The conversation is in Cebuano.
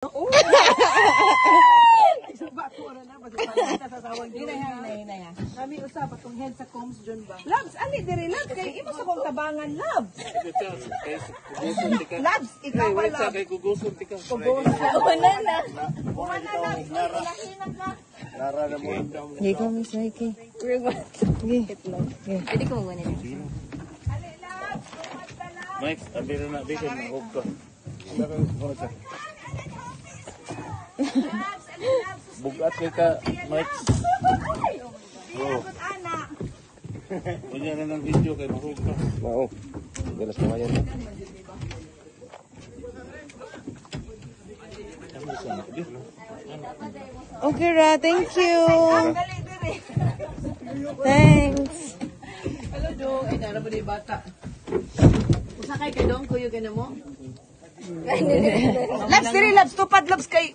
Suba ko na na basta pa sa tawag. Hinay, hinay, hinay. Kami usab atong head sa comms dyan ba? Labs, ali diri, Labs, kay imo sa kong tabangan, Labs. Labs, ikaw ba, Labs? Kay kuguson tika. Una na. Wala, Labs, oy, ulahinan ka. Lara na mo. Hindi ko, Miss Nike. Sige. Pwede ko muna na. Ali, Labs, lumad ka, Labs. Mike, abi na na bisan mahog ka. Labs, ali, Labs. Bugat kay ka, Mike. Ay, ana. Unya na ng video kay mahog ka. Mao. Galas na yan. Okay ra, thank you. Dali diri. Thanks. Hello, dong. Ay, nara mo di bata. Usakay kay dong, kuyo ka na mo. Labs diri, Labs, tupad, Labs kay